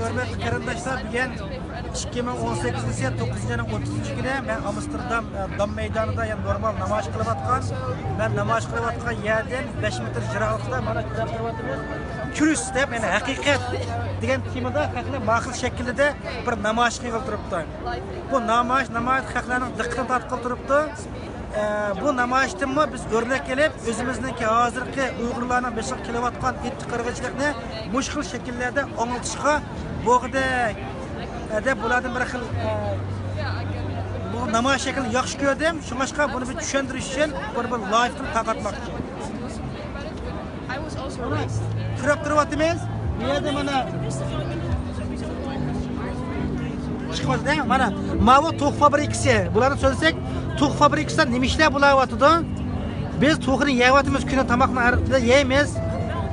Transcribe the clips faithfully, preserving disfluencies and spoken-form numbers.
ھۆرمەتلىك قېرىنداشلار، بۈگۈن ئىككى مىڭ ئون سەككىزىنچى يىل توققۇزىنچى ئاينىڭ ئوتتۇزىنچى كۈنى مەن ئامستېردام، ئە، دام مەيدانىدا، يەنى نورمال نامايىش قىلىۋاتقان. مەن نامايىش قىلىۋاتقان يەردىن بەش مېتىر يىراقلىقتا مانا كۆرۈۋاتىمىز. كروس دەپ، يەنى ھەقىقەت دېگەن تېمىدا خەقلەر ماقۇل شەكىلدە بىر نامايىش قىلغىلى تۇرۇپتۇ. بۇ نامايىش ناھايىتى خەقلەرنىڭ دىققىتىنى تارتقىلى تۇرۇپتۇ. ئە، بۇ نامايىشتىنمۇ بىز ئۆرنەك ئېلىپ، ئۆزىمىزنىڭكى ھازىرقى ئۇيغۇرلارنىڭ بېشىغا كېلىۋاتقان ئىتتىك قىرغىنچىلىقنى مۇشۇ خىل شەكىللەردە ئاڭلىتىشقا، بولغۇدەك، ئە، دەپ بۇلاردىن بىر خىل، ئە، بۇ نامايىش شەكلىنى ياخشى كۆردۈم. شۇڭلاشقا بۇنى بىر چۈشەندۈرۈش ئۈچۈن بۇنى بىر لايىف قىلىپ تارقاتماقچى. كۆرۈپ تۇرۇۋاتىمىز. بۇ يەردە مانا چىقىۋاتىدۇ. مانا ماۋۇ توخۇ فابرىكىسى. بۇلارنى سۆزلىسەك، توخۇ فابرىكىسىدا نېمە ئىشلار بولاۋاتىدۇ؟ بىز توخۇنى يەۋاتىمىز، كۈنى تاماقنى ھەر يەيمىز.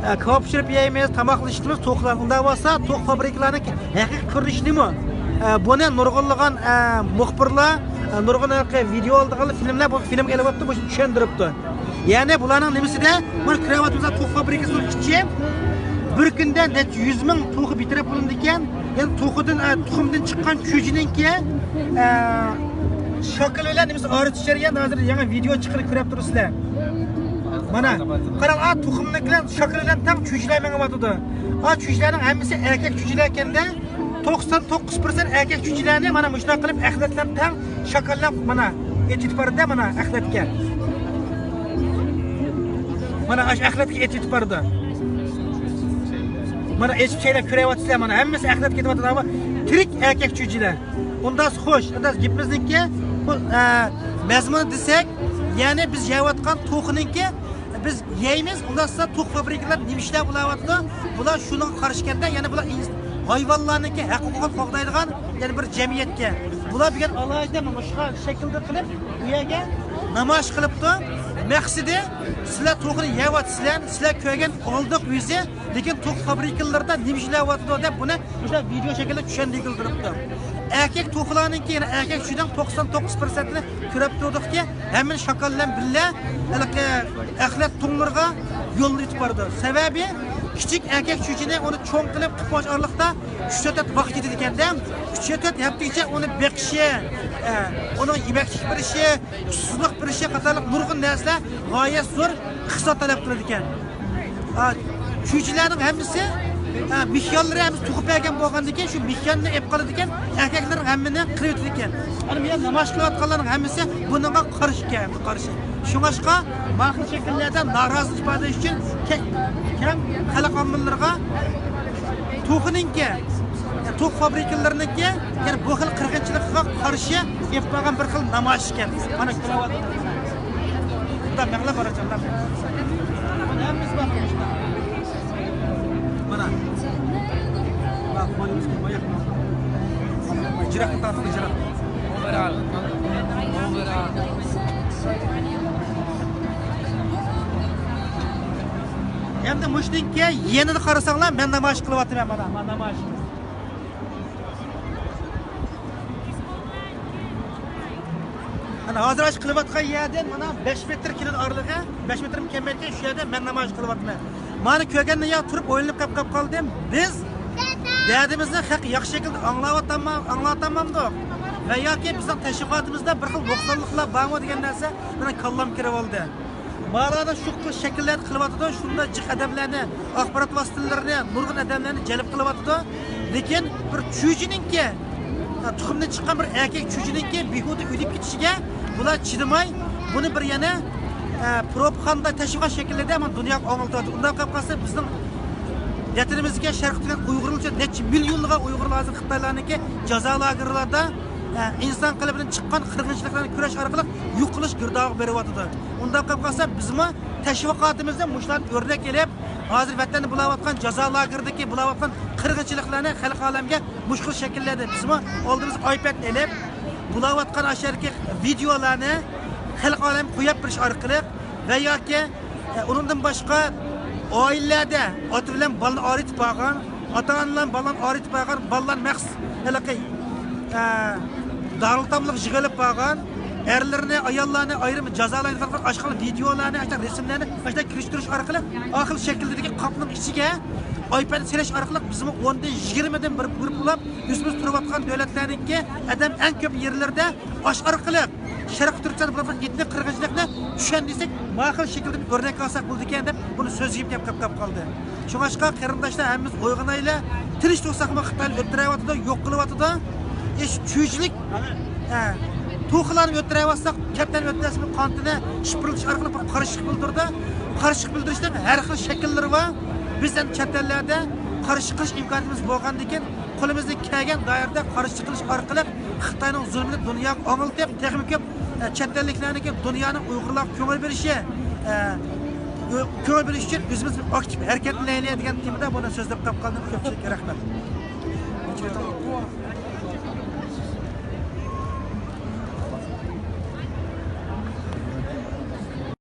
ئە، كاۋاپ پىشۇرۇپ يەيمىز، تاماقنى ئىچىمىز، توخۇلار. ئۇنداق بولسا، توخۇ فابرىكىلارنىڭ ھەقىقىي كۆرۈنۈشى نېمە؟ ئە، بۇنى نۇرغۇنلىغان، ئە، مۇخبىرلار، ئە، نۇرغۇن ھېلىقى ۋىدېئو ئالىدىغان فىلىملەر بۇ فىلىمغا ئېلىۋاپتۇ، بۇ چۈشەندۈرۈپتۇ. يەنى بۇلارنىڭ نېمىسىدە، مانا كۆرۈۋاتىمىز، توخۇ فابرىكىسىنىڭ ئىچى بىر كۈندە نەچچە يۈز مىڭ توخۇ بىر تەرەپ قىلىنىدىكەن. يەنى توخۇدىن، ئە، تۇخۇمدىن چىققان چۈجىنىڭكى، ئە، شاكىلى بىلەن نېمىسى ئارىلىشىش جەريانىدا ھازىر يېڭى ۋىدېئو چىقىرىپ كۆرۈپ تۇرىسىلەر. مانا، قاراڭ، ئا، تۇخۇمنىڭكى بىلەن شاكىلى بىلەن تەڭ چۈجىلەر مېڭىۋاتىدۇ. ئا، چۈجىلەرنىڭ ھەممىسى ئەركەك چۈجىلەر ئىكەن-دە. توقسان توققۇز پىرسەنت ئەركەك چۈجىلەرنى مانا مۇشۇنداق قىلىپ ئەخلەت بىلەن تەڭ شاكاللاپ مانا ئېتىپ بارىدۇ، مانا ئەخلەتكە. مانا ئاشۇ ئەخلەتكە ئېتىپ بارىدۇ. مانا ئېچىپ چەيلەپ كۆرۈۋاتىسىلەر، مانا ھەممىسى ئەخلەتكە ئېتىۋاتىدۇ، ئەمما تىرىك ئەركەك چۈجىلەر. ئۇنداق خوش، ئۇنداق گېپىمىزنىڭكى بۇ، ئە، مەزمۇنى دېسەك، يەنى بىز يەۋاتقان توخۇنىڭكى بىز يەيمىز، ئۇنداق بولسا توخۇ فابرىكىلار نېمە ئىشلار بولاۋاتىدۇ؟ بۇلار شۇنىڭغا قارشى ئىكەن-دە، يەنى بۇلار ئىنس-، ھايۋانلارنىڭكى ھەق ھوقۇقىنى قوغدايدىغان يەنە بىر جەمئىيەتكە. بۇلار بۈگۈن ئالاھىدە مۇشۇ شەكىلدە قىلىپ، بۇ يەرگە نامايىش قىلىپتۇ. مەقسىتى، سىلەر توخۇنى يەۋاتىسىلەر، سىلەر كۆرگەن ئالدىق يۈزى، لېكىن توخۇ فابرىكىلىرىدا نېمە ئىشلەۋاتىدۇ دەپ بۇنى مۇشۇ ۋىدېئو شەكلىدە چۈشەندۈرگىلى تۇرۇپتۇ. ئەركەك توخۇلارنىڭكى، يەنى ئەركەك چۈجىنىڭ توقسان توققۇز پىرسەنتىنى كۆرۈپ تۇردۇقكى، ھەممىنى شاكال بىلەن بىللە ھېلىقى ئەخلەت تۇڭلىرىغا يوللىتىپ بارىدۇ. سەۋەبى، كىچىك ئەركەك چۈجىنى ئۇنى چوڭ قىلىپ قىلىپ بولۇش ئارىلىقتا ئۈچ تۆت ھەپتە ۋاقىت كېتىدىكەن-دە. ئۈچ تۆت ھەپتىگىچە ئۇنى بېقىشى، ئە، ئۇنىڭ يېمەكلىك بېرىشى، سۇسىزلىق بېرىشى قاتارلىق نۇرغۇن نەرسىلەر غايەت زور ئىقتىساد تەلەپ قىلىدىكەن. ئا، چۈجىلەرنىڭ ھەممىسى، ئا، مېھيانلىرى ھەممىسى تۇغۇپ بەرگەن بولغاندىن كېيىن، شۇ مېھياننى ئېلىپ قالىدىكەن، ئەركەكلەرنىڭ ھەممىنى قىرىۋېتىدىكەن. ئەنە بۇ يەردە نامايىش قىلىۋاتقانلارنىڭ ھەممىسى بۇنىڭغا قارشى ئىكەن، قارشى. شۇڭلاشقا، ماقۇل شەكىللەردە نارازىلىق ئىپادىلەش ئۈچۈن كەڭ، كەڭ خەلق ئاممىلىرىغا توخۇنىڭكى، توخۇ فابرىكىلىرىنىڭكى، يەنى بۇ خىل قىرغىنچىلىقىغا قارشى ئېلىپ بارغان بىر خىل نامايىش ئىكەن. مانا كۆرۈۋاتىمىز. بۇنداق مەڭلەپ بارىدىكەن. مانا ھەممىسى بار. مانا. بۇ ياق. جىراق تارتىڭ، جىراق. ئەمدى مۇشۇنىڭكى يېنىدا قارىساڭلار، مەن نامايىش قىلىۋاتىمەن، مانا، مانا نامايىش. مانا ھازىر ئاشۇ قىلىۋاتقان يەردىن مانا بەش مېتىر كېلىدۇ ئارىلىقى، بەش مېتىرمۇ كەلمەيدىكەن، شۇ يەردە مەن نامايىش قىلىۋاتىمەن. مانا كۆرگەندىن يا تۇرۇپ ئويلىنىپ قاپ، قاپ قالدىم. بىز دەردىمىزنى خەق ياخشى شەكىلدە ئاڭلاۋاتامما-، ئاڭلاتامامدۇق؟ ۋە ياكى بىزنىڭ تەشۋىقاتىمىزدا بىر خىل نۇقسانلىقلار بارمۇ دېگەن نەرسە مېنىڭ كاللام كىرىۋالدى. مالادا شۇ خىل شەكىللەردە قىلىۋاتىدۇ، شۇنداق جىق ئادەملەرنى، ئاخبارات ۋاسىتىلىرىنى، نۇرغۇن ئادەملەرنى جەلپ قىلىۋاتىدۇ. لېكىن بىر چۈجىنىڭكى، تۇخۇمدىن چىققان بىر ئەركەك چۈجىنىڭكى بىھۇدە ئۆلۈپ كېتىشىگە بۇلار چىدىماي، بۇنى بىر يەنە، ئە، پروپاگاندا تەشۋىقات شەكلىدە مانا دۇنياغا ئاڭلىتىۋاتىدۇ. ئۇنداق قىلىپ قالسا، بىزنىڭ ۋەتىنىمىزدىكى شەرقىي تۈركىستان ئۇيغۇرلىرى ئۈچۈن نەچچە مىليونلىغان ئۇيغۇرلار ھازىر خىتايلارنىڭكى جازا لاگېرلىرىدا، ئە، ئىنسان قېنى بىلەن چىققان قىرغىنچىلىقلارنى كۈرەش ئارقىلىق يوق قىلىش گىردابىغا بېرىۋاتىدۇ. ئۇنداق قىلىپ قالسا، بىزمۇ تەشۋىقاتىمىزدا مۇشۇلارنى ئۆرنەك ئېلىپ، ھازىر ۋەتەندە بولاۋاتقان جازا لاگېرىدىكى بولاۋاتقان قىرغىنچىلىقلارنى خەلق ئالەمگە مۇشۇ خىل شەكىللەردە بىزمۇ ئالدىمىزغا ئايپەدنى ئېلىپ، بولاۋاتقان ئاشۇ يەردىكى ۋىدېئولارنى خەلق ئالەمگە قويۇپ بېرىش ئارقىلىق ۋە ياكى، ئە، ئۇنىڭدىن باشقا ئائىلىلەردە ئاتا بىلەن بالىنى ئايرىتىپ بارغان، ئاتا-ئانىلار بالىلارنى ئايرىتىپ بارغان، بالىلار مەخسۇس ھېلىقى، ئە، دارىلئېتاملىق يىغىلىپ بارغان، ئەرلىرىنى، ئاياللارنى ئايرىم جازالايدىغان ئاشۇنداق ۋىدېئولارنى، ئاشۇنداق رەسىملەرنى ئاشۇنداق كىرىشتۈرۈش ئارقىلىق ئاخىر شەكىلدىكى قاپنىڭ ئىچىگە ئايپەن سېلىش ئارقىلىق بىزمۇ ئوندىن يىگىرمىدىن بىر گۇرۇپپىلاپ ئۆزىمىز تۇرۇۋاتقان دۆلەتلەرنىڭكى ئادەم ئەڭ كۆپ يەرلىرىدە ئاش ئارقىلىق شەرقىي تۈركىستاندا بولۇپ ئېتنىك قىرغىنچىلىقنى چۈشەندۈرسەك، ما خىل شەكىلدىن ئۆرنەك ئالساق بولىدىكەن دەپ بۇنى سۆزلىگۈم كەپ، كەپ، كەپ قالدى. شۇڭاشقا قېرىنداشلار، ھەممىمىز ئويغىنايلى، تىنچ تۇرساقمۇ خىتاي ئۆلتۈرۈۋاتىدۇ، يوق قىلىۋاتىدۇ. ئىش چۈجىلىك، ھە، توخۇلارنى ئۆلتۈرۈۋاتساق، كەپتەرنى ئۆلتۈرسەك، قانىتىنى شىپىرلىتىش ئارقىلىق بىر قارشىلىق بىلدۈرىدۇ. قارشىلىق بىلدۈرۈشنىڭ ھەر خىل شەكىللىرى بار. بىز ئەمدى چەت ئەللەردە قارشى قىلىش ئىمكانىيىتىمىز بولغاندىكىن، قولىمىزدىن كەلگەن دائىرىدە قارشى قىلىش ئارقىلىق خىتاينىڭ زۇلمىنى دۇنياغا ئاڭلىتىپ، تېخىمۇ كۆپ، ئە، چەت ئەللىكلەرنىڭكى دۇنيانىڭ ئۇيغۇرلارغا كۆڭۈل بۆلۈشى، ئە، كۆ-، كۆڭۈل بۆلۈش ئۈچۈن ئۆزىمىز ئاكتىپ ھەرىكەتلىنەيلى دېگەن تېمىدا بۇنى سۆزلەپ قاپ قالدىم. كۆپچىلىككە رەھمەت.